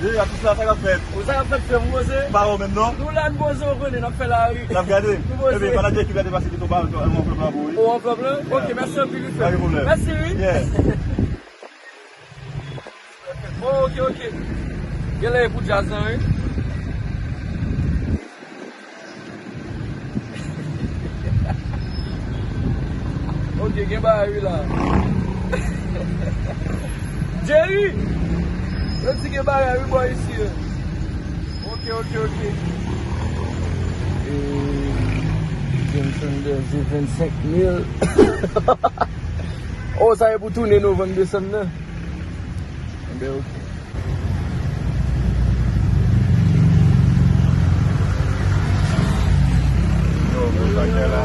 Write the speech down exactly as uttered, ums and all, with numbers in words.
Hey, atis la, sa k ap fèt? Ou sa k ap fèt, frè m, poze? Pa ou menm, non? Nou la, n poze, ou konnen, n ap fè lari. N ap gade. Nou poze. Ebyen, pandan Jeki gade pase ki tonba, yon anvlòp la pou ou, wi. Yon anvlòp la? Ok, mèsi anpil, wi, frè. Pa gen pwoblèm. Mèsi, wi. Yeah. Oh, ok, ok. Genlè e pou djaz lan, wi. Ok, gen bagay wi la. Jerry! Yo di gen bagay wi bò isi yo. Ok, ok, ok. E, Jameson Berger vennsenk mil. Oh, sa e pou tounen novanm, desanm nan. Enben, ok. Yo, bon bagay la.